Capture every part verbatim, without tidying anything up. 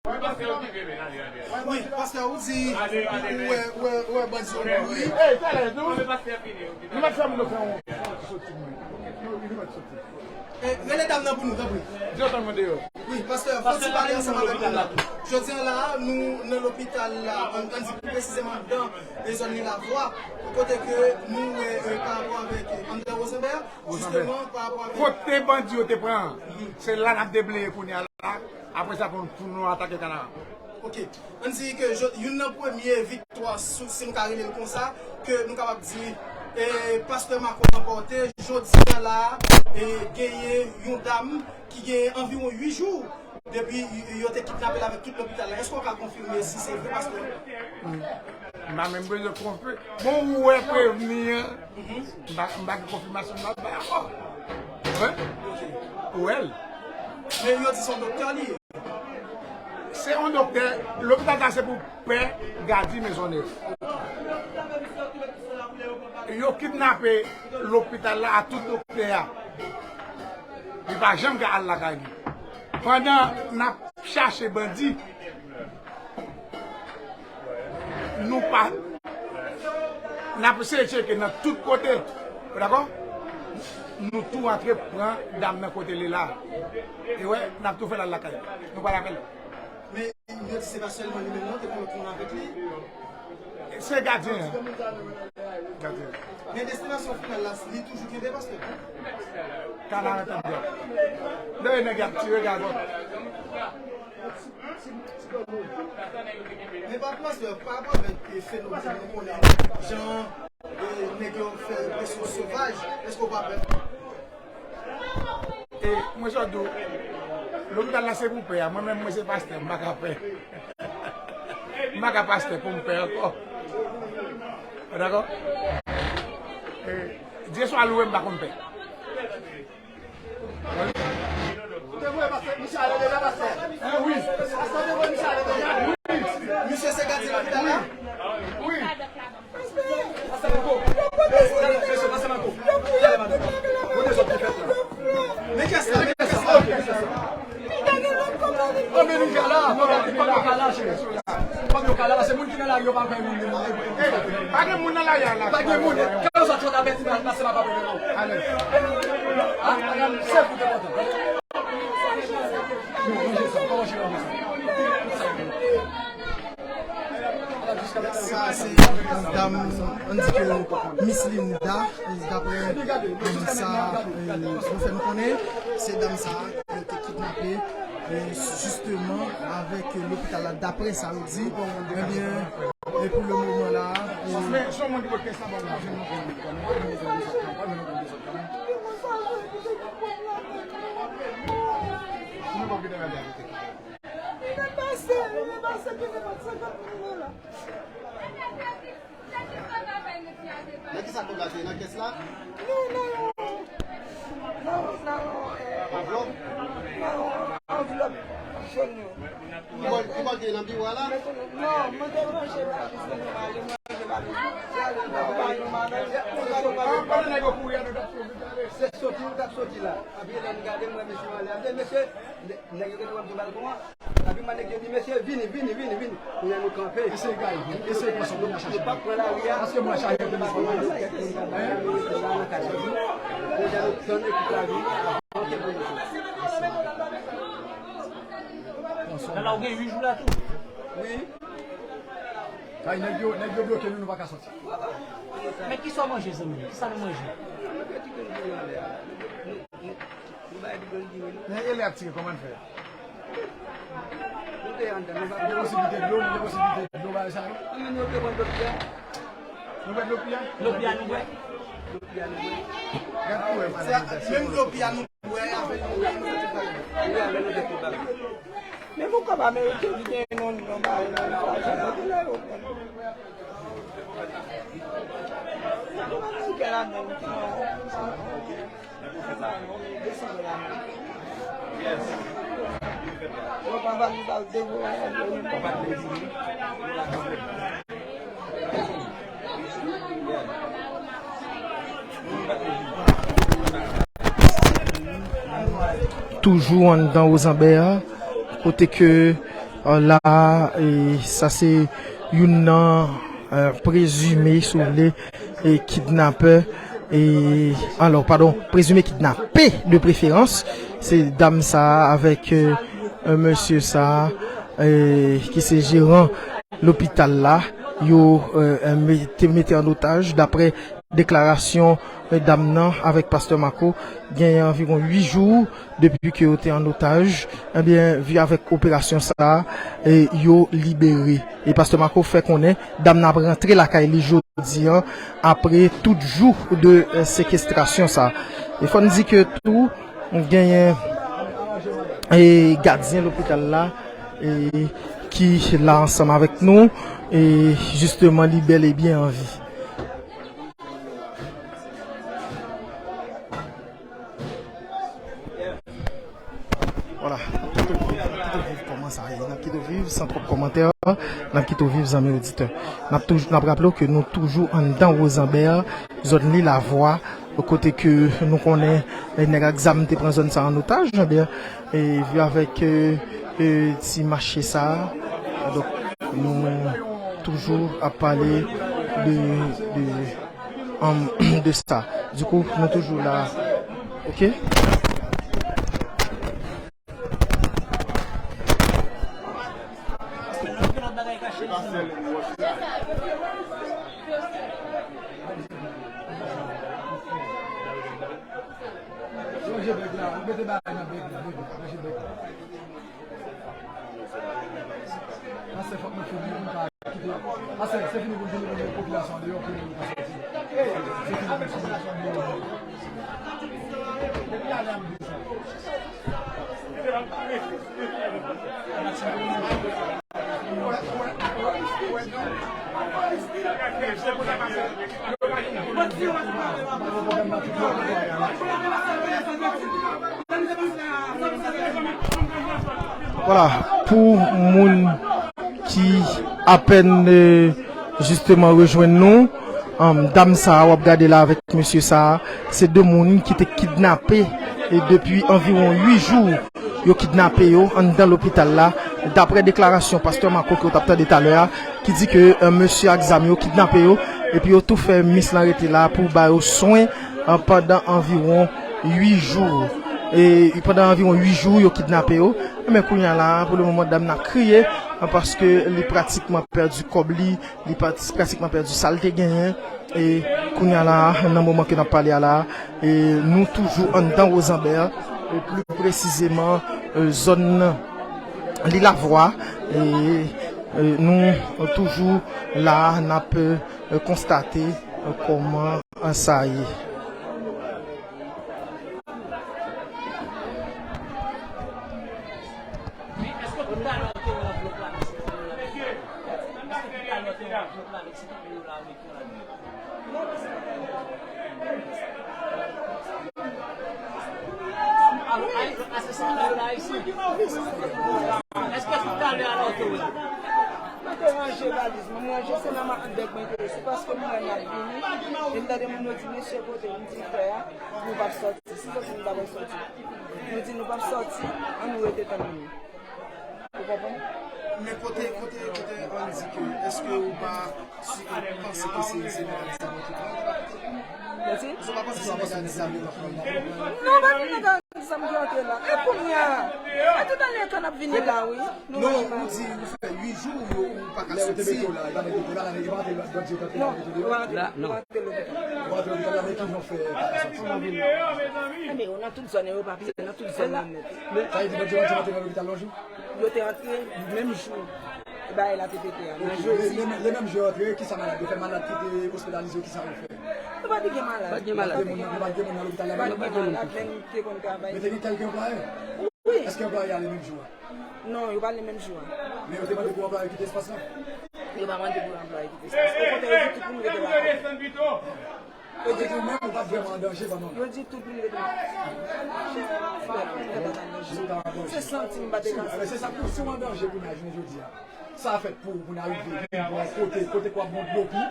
Wi, pastè, ou di ou wè, ou wè, ou wè bandi yo mouri. E, rele dam nan pou nou, tanpri. Wi, pastè, fò ti pale ansanm avèk nou la. Jodi a la, nou nan lopital la, ann, ann di pi presizeman anndan e zòn Lil Avwa, kote ke nou wè, e, pa rapò avèk, e, André Rosenberg, jisteman, pa rapò avèk. Kote bandi yo te pran an, se la n ap debleye kounye a la. Apre sa, pou, pou nou atake Kanaran. Ok. Ann di ke jo-, youn nan premye viktwa, si, si nou ka rele l konsa, ke nou kapab di, e, pastè Marco ranpòte, jodi a la, e, genyen yon dam ki gen anviwon uit jou depi y-, yo te kidnape l avèk tout lopital la. Èske w ka konfime si se vre, pastè? M pa menm bezwen konfime. Bon, ou wè prevni an. M pa, m pa gen konfimasyon m ap bay ankò. Wi. Ou wè l. Men yo di se yon doktè li ye. Se yon doktè, lopital sa se pou pè Gady Maisonneuve. Yo kidnape lopital la a tout doktè a. Li pa janm ka al lakay li. Pandan n ap chache bandi, nou pa, n ap eseye tcheke nan tout kote. Ou dakò? Nou tou antre pran dam nan kote li la. E wè, n ap tou fè l al lakay li. Nou pa l avè l. Men yo di se pa sèlman li menm non, te gen lòt moun avèk li. Se gadyen an. Gadyen an. Men destinasyon final la, li toujou kenbe, pastè? Kanaran tèt dwat. Lè nèg y ap tire gagòt. Men pa pastè, pa rapò avèk fenomèn nou konnen, jan, e, nèg yo fè represyon sovaj, èske w pa pè? E mwen sot di w, lopital la se pou pè a. Mwen menm, mwen se pastè, m pa ka pè. M pa ka pastè pou m pè ankò. Ou dakò? E, Dye swa louwe, m pa konn pè. Ou te voye pastè, misye ale deja, pastè. Wi. Pastè te voye misye ale deja. Wi. Misye se gadyen lopital la? Wi. Pastè Marco. Pastè Marco. Men kiyès la? Men kiyès la? Anben nou kala, fòk yo kala, cheri. Fòk yo kala, se moun ki nan lari yo pa fè moun. Pa gen moun nan lari a la. Pa gen moun. Kè w sot, sot avèti, pastè pa pa pran non. Ah, se pou te kontan. Sa se dam, ann di ke Miss Linda, daprè, um, sa, um, yo fè n konnen, se dam sa a ki te kidnape, e, jisteman, avèk lopital la, daprè sa yo di. Ebyen, e pou le moman la, e, Nan ki sa kòb la te ye? Nan kès la? Non, non, non. Non, non, eh, anvlòp? Non, anvlòp jòn yo. Ou pa, ou pa te nan biwo a la? Non, mwen te branche la, jis mwen ale, mwen te ba li. Se ale, mwen ba li, mwen ale. Se soti, ou t ap soti la. Epi lè m gade, m wè mesye yo ale. M di, mesye, nè-, nèg yo gentan wè m sou balkon an. Epi mwen nèg yo di, mesye, vini, vini, vini, vini. Kounye a nou kanpe. Eseye gaye, eseye pran sòt nou pa chache. Nou pa pran lari a. Paske mwen chaje telefòn nan. Kounye a nou tann ekip la vini. Lala, ou gen uit jou la tou? Wi. Kay nèg yo, nèg yo bloke nou, nou pa ka sòti. Men kisa w manje, zanmi? Kisa nou manje? Men e lè ap tire, kòman n fè? Nou te anndan, nou pa. Nou gen posiblite dlo, nou gen posiblite dlo, bagay sa yo? Ann, nou te pran dlo pye a. Nou bwè dlo pye a? Dlo pye a nou bwè. Dlo pye a nou bwè. Gad pou wè, menm dlo pye a nou bwè, avèk dlo pye a nou fè tout bagay. Wi, avèk nou fè tout bagay. Men poukò pa Ameriken ki gen non, non, bagay nan sa, sa, sa, sa, sa, sa, sa, sa, sa, sa, sa, sa, sa, sa, sa, sa, sa, sa, Toujou anndan Wozanbè a, kote ke La, e, sa se youn nan, e, prezime, si w vle, e, kidnapè, e, alò, padon, prezime kidnape de preferans, se dam sa a avèk, e, e, mesye sa a, e, ki se jeran lopital la, yo, e, e, me-, te mete an otaj, daprè deklarasyon, e, dam nan avèk pastè Marco, genyen anviwon uit jou depi ke yo te an otaj, ebyen, vi avèk operasyon sa a, e, yo libere. E pastè Marco fè konnen dam nan ap rantre lakay li jodi an, apre tout jou de, e, sekestrasyon sa a. E fò n di ke tou, genyen, e, gadyen lopital la, e, ki la ansanm avèk nou, e, jisteman, li bèl e byen an vi. Vwala, n ap kite w viv, n ap kite w viv kòman sa ye, n ap kite w viv san twòp kòmantè, n ap kite w viv zanmi oditè. N ap toujou, n ap raple w ke nou toujou anndan Wozanbè, zòn Lilavwa, kote ke nou konnen, e, nèg ak zam te pran zòn sa an otaj, ebyen, e, vi avèk, e, e, ti mache sa a, donk, nou toujou ap pale de, de, um, de sa. Dikou, nou toujou la. Ok? Pastè, fòk nou fini, nou pa kite. Pastè, se fini pou nou fini pou nou popilasyon an deyò, pou nou pa sòti. Se fini pou nou fini. Depi ale a m di sa. Vwala, pou moun ki apèn, e, jisteman rejwenn nou, um, dam sa a w ap gade la avèk mesye sa a, se de moun ki te kidnape, e, depi anviwon uit jou yo kidnape yo anndan lopital la, daprè deklarasyon pastè Marco ke w t ap tande talè a, ki di ke, e, mesye ak zam yo kidnape yo, epi yo tou fè mis lan rete la pou ba yo swen, e, pandan anviwon uit jou. E pandan anviwon uit jou, yo kidnape yo. Men kounye a la, pou le moman, dam nan ap kriye, e, paske li pratikman pèdi kòb li, li pa-, pratikman pèdi sa l te genyen. E kounye a la, nan moman ke n ap pale a la, e nou toujou anndan Wozanbè, e pli presizeman, e, zòn Lilavwa. E, e nou toujou la, n ap, e, konstate, e, kòman sa ye. Mwen te ranje valiz mwen, mwen ranje se nan ma andèk mwen te ye. Se paske m wè n ap vini, e m tande moun yo di, "Mesye, kote?" M di, "Frè a, nou p ap sòti." Si se pou nou ta pral sòti. Nou di nou p ap sòti, an nou rete tann nou. Ou konprann? Men kote, kote, kote Ann di ke, èske ou pa si, ou panse ke se, se nèg ak zam yo ki pran? Ou di? Èske ou pa panse se nèg ak zam yo k ap pran? Non, pa vin nèg ak zam ki antre la. E kounye a, e toutalè kan n ap vini la, wi. Nou non, ou di, ou fè uit jou, ou, ou pa ka sòti. Non, ou antre, ou antre lopital. Ou antre lopital, men ki jan w fè pa ka sòti? Enben, yo nan tout zòn, yo pa pye nan tout zòn nan nèt. Sa vle di, bandi yo antre nan lopital yon jou? Yo te antre menm jou bagay la te pete a. Ok, nan jedi. Le, le, le menm jou yo antre, kisa malad yo fè? Malad ki te ospitalize yo, kisa yo fè? Nou pa t gen malad. Pa t gen malad. Nou pa t gen moun nan, nou pa t gen moun nan lopital la. Nou pa t gen malad, men nou te konn travay. Men te gen kèlke anplwaye? Wi. Èske anplwaye ale menm jou a? Non, yo pa ale menm jou a. Men yo te mande pou anplwaye kite espas la? Yo pa mande pou anplwaye kite espas. Okontrè, yo di tout moun rete lakay yo. Yo di ou menm ou pa t vrèman an danje pandan. Yo di tout moun rete lakay yo. Se santi m pa te ka. Enben, se sa pou, si w an danje kounye a, jounen jodi a. Sa fèt pou, pou n arive vin bò kote, kote k ap bon dlo pi.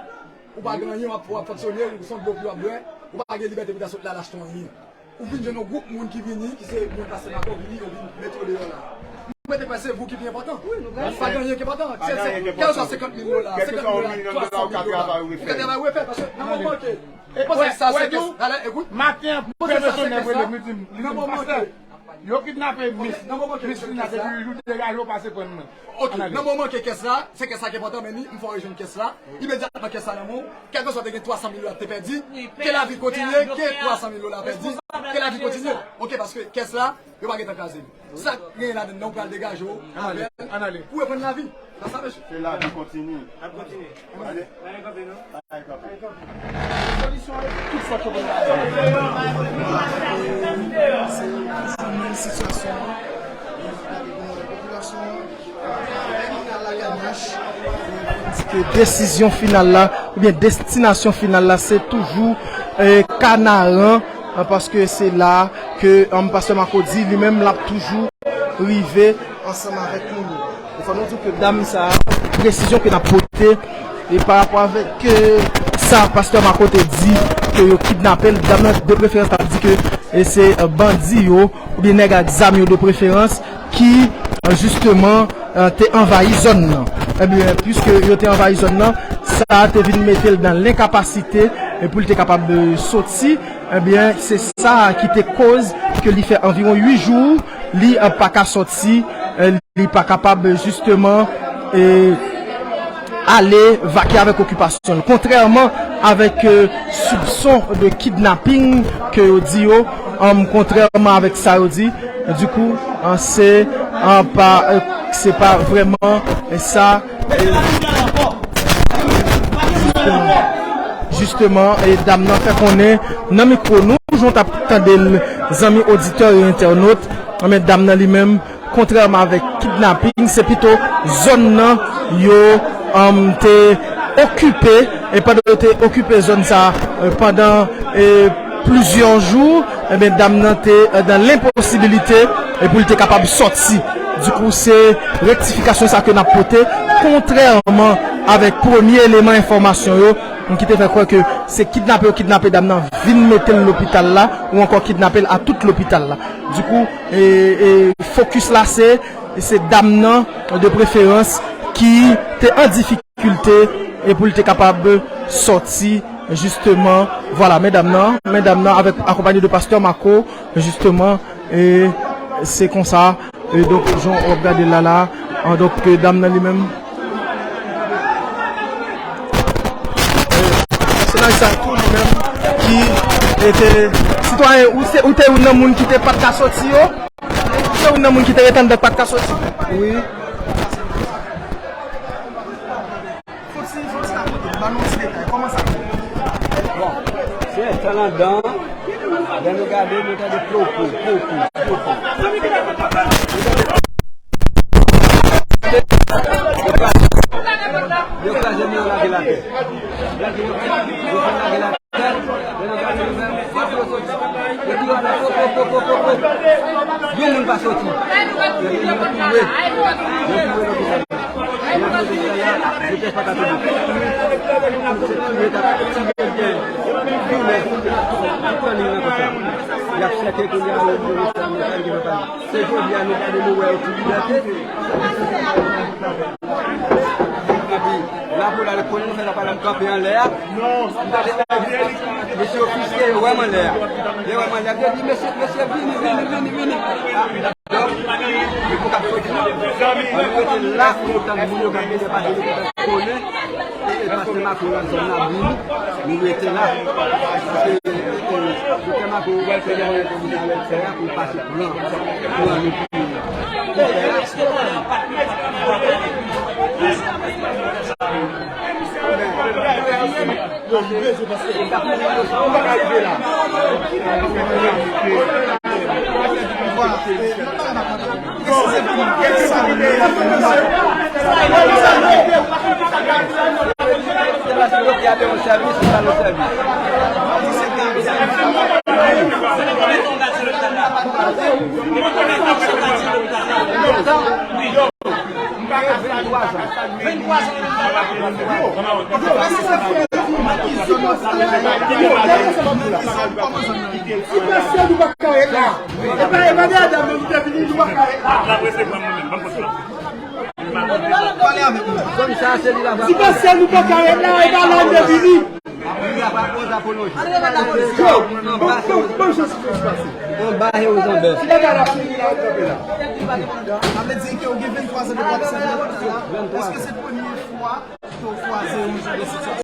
Ou pa gen anyen, w ap, w ap fonksyone, ou se yon dlo pi w ap bwè, ou pa gen libète pou ta sot la al achte anyen. Ou vin jwenn yon gwoup moun ki vini, ki se moun pastè Marco vini, yo vin mete w deyò la. Mwen te kwè se vou ki pi enpòtan. Pa gen anyen ki enpòtan. Kèlkeswa senkant mil dola, senkant mil dola, twa san mil dola, ou ka travay ou refè. Ou ka travay ou refè, paske nan moman ke, e pou sa, se ke, ale, ekout. Maten an, pè Mesonèv rele m, li di m, li di m, pastè, yo kidnape Mis, Mis Lina depi uit jou, degaje w pase pran mwen. Ok, nan moman ke kès la, se kès la ki enpòtan, men ni, m fè w rejwenn kès la, imedyatman kès la nan men w, kèlkeswa te gen twa san mil dola te pèdi, ke lavi kontinye, ke twa san mil dola pèdi, ke lavi kontinye. Ok, paske kès la, yo pa gentan kraze l. Sa k genyen ladan nan, ou pral degaje w avè l pou reprann lavi. Sa sa, mesye. Se lavi kontinye. N ap kontinye. N ap kanpe, non? N ap kanpe. Rezolisyon yo, tout fòs yo pou n Se toujou menm sitiyasyon an. Popilasyon an, final la, K N H, ke desizyon final la, oubyen destinasyon final la, se toujou, eh, Kanaran, eh, paske se la ke, eh, pastè Marco di li menm l ap toujou rive ansanm avèk nou yo. E fò nou di ke dam sa a, presizyon ke n ap pote, e pa rapò avèk, eh, sa pastè Marco te di ke yo kidnape l, dam nan de preferans t ap di ke, eh, se, eh, bandi yo, oubyen nèg ak zam yo de preferans, ki, eh, jisteman, eh, te anvayi zòn nan. Ebyen, piske yo te anvayi zòn nan, sa te vin mete l nan lenkapasite, eh, pou l te kapab, eh, soti. Ebyen, se sa ki te koz ke li fè anviwon uit jou, li, eh, pa ka soti, eh, li pa kapab, eh, jisteman, eh, ale vake avèk okipasyon l. Kontrèman avèk, eh, soupson de kidnaping ke yo di yo, em, kontrèman avèk sa yo di, dikou, eh, se, eh, pa, eh, se pa vrèman, eh, sa, eh, jisteman, jisteman, eh, dam nan fè konnen nan mikwo nou, jan w t ap tande l, zanmi oditè e entènot, men dam nan li menm, kontrèman avèk kidnaping, se pito zòn nan yo, em, te okipe, e pandan yo te okipe zòn sa, eh, pandan, eh, plizyè jou, ebyen, dam nan te, eh, nan lenposibilite, e pou l te kapab sòti. Dikou, se rektifikasyon sa ke n ap pote, kontrèman avèk premye eleman enfòmasyon yo, ki te fè kwè ke se kidnape yo kidnape dam nan, vin mete l lopital la, ou ankò kidnape l a tout lopital la. Dikou, e, e, fokis la, se, se dam nan, de preferans, ki te an difikilte, e pou l te kapab sòti, jisteman, vwala, men dam nan, men dam nan, avèk, akonpanye de pastè Marco, jisteman, e se konsa, e donk, jan w ap gade la, la, an, donk, e, dam nan li menm, e, pèsonaj sa tou li menm ki te, sitwayen, ou se, ou te youn nan moun ki te pa t ka sòti yo? Ou te youn nan moun ki te ret anndan k pa t ka sòti? Wi. Fò ti, fò ti rakonte m, ban nou ti detay, kòman sa fèt? Bon, se tan anndan, lè nou gade, nou tande plopo, plopo, plopo. Yo kraze, yo kraze mi yo, lage l atè. Lè yo fin lage l atè, lè nou gade nou menm, kote yo soti? Yo di yo la, pop, pop, pop, pop, pop, pop. Yon moun pa soti. Epi yo kouri. Yo kouri lopital la. Yo kouri lopital la, doktè pa ka touche. Se tire, tap tire l byen. Doulè. Tout tan li nan konsa. Y ap chèke kounye a, yo di yo sa, yo sa, yo pa. Se jodi a nou gade, nou wè yo ti libète. Epi, lapolis la rekonnen nou fè lapolis la kanpe anlè a. Mesye ofisye yo wè m anlè a. Yo wè m anlè a. Yo di, mesye, mesye, vini, vini, vini, vini. Ah, donk, li pou kap soti. An nou rete la pou nou tann moun yo k ap vini pase, nou kontan konnen. E, e pastè Marco la zòn nan vini, nou rete la. Paske, e, e, doktè Marco wè se yon rekonèt avèk fè a pou pase plan, plan nou pou, pou fè a. Bon, m bezwen paske m pa konnen yo sa, m pa ka rive la. Vwala. Si pase nou pa ka ret la. E pa, e pa de adan menm te vini, nou pa ka ret la. Si pase nou pa ka ret la, e pa la nou te vini. Yo, bon, bon, bon, bon, chans pou se pase. Anba e ozanbè. Si bagay la fini la, ou kanpe la. Sa vle di ke ou gen venntwa zan de pwòp sèt la. Èske se premye fwa ke w kwaze yon jan de sitiyasyon?